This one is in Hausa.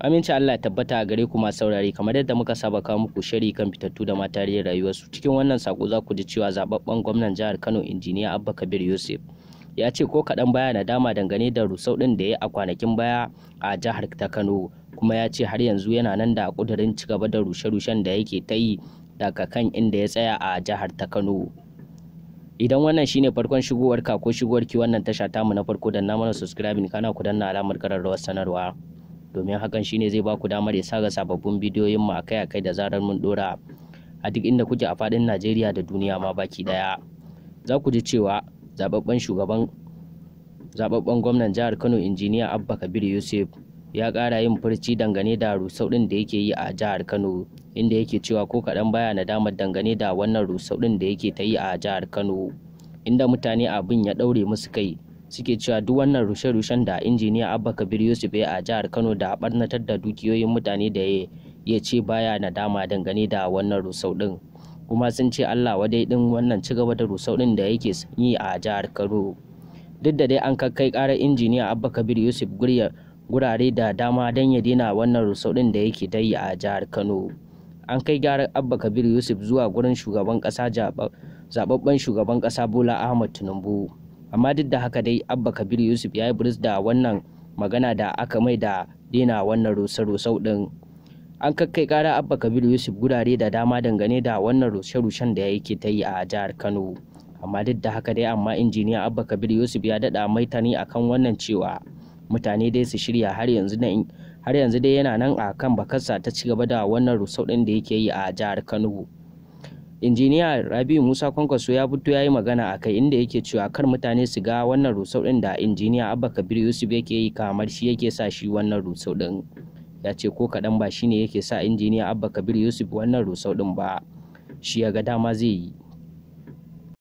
Aminci Allah ya tabbata a gare ku masu saurare, kamar yadda muka saba kawo muku shiri kan fitattu da ma tarihin rayuwarsu. Cikin wannan sako za ku ji cewa zababben gwamnan jihar Kano, Injiniya Abba Kabir Yusuf, ya ce ko kaɗan baya nadama dangane da rusau ɗin da ya a kwanakin baya a jihar ta Kano, kuma ya ce har yanzu yana nan da ƙudurin ci gaba da rushe-rushen da yake ta yi daga kan inda ya tsaya a jihar ta Kano. Idan wannan shine farkon shigowar ka ko shigowar ki wannan tasha tamu na farko, danna mana subscribing, kana ku danna alamar kararrawar sanarwa, domin hakan shine zai baku damar isa ga sababbin bidiyoyin mu akai-akai da zarar mun dora a duk inda kuke a fadin Najeriya da duniya ma baki daya. Za ku ji cewa zababben gwamnan jihar Kano, Injiniya Abba Kabir Yusuf, ya ƙara yin furci dangane da rusau ɗin da yake yi a jihar Kano, inda yake cewa ko kaɗan baya nadamar dangane da wannan rusau ɗin da yake ta yi a jihar Kano, inda mutane abin ya ɗaure musu kai, suke cewa duk wannan rushe-rushen da Injiniya Abba Kabir Yusuf ya a jihar Kano da barnatar da dukiyoyin mutane da ya ce baya nadama dangane da wannan rusau ɗin, kuma sun ce Allah wadai ɗin wannan ci gaba da rusau ɗin da yake yi a jihar Kano. Duk da dai an kakkai ƙarar Injiniya Abba Kabir Yusuf gurare da dama don ya daina wannan rusau ɗin da yake ta yi a jihar Kano. An kai gyaran Abba Kabir Yusuf zuwa gurin shugaban ƙasa, zababben shugaban ƙasa Bola Ahmad Tinubu, amma duk da haka dai Abba Kabir Yusuf ya yi buris da wannan magana da aka mai da daina wannan rusau ɗin. An kakkai ƙara Abba Kabir Yusuf gurare da dama dangane da wannan rushe-rushen da yake ta yi a jihar Kano, amma duk da haka dai amma Injiniya Abba Kabir Yusuf ya daɗa maitani akan wannan cewa mutane dai su shirya, har yanzu dai yana nan a kan bakarsa ta ci gaba da wannan rusau ɗin da yake yi a jihar Kano. Injiniya Rabiu Musa Kwankwaso ya fito ya yi magana a kai, inda yake cewa kar mutane su ga wannan rusau ɗin da Injiniya Abba Kabir Yusuf yake yi kamar shi yake sa shi wannan rusau ɗin. Ya ce ko kaɗan ba shine yake sa Injiniya Abba Kabir Yusuf wannan rusau ɗin ba, shi ya ga dama zai yi.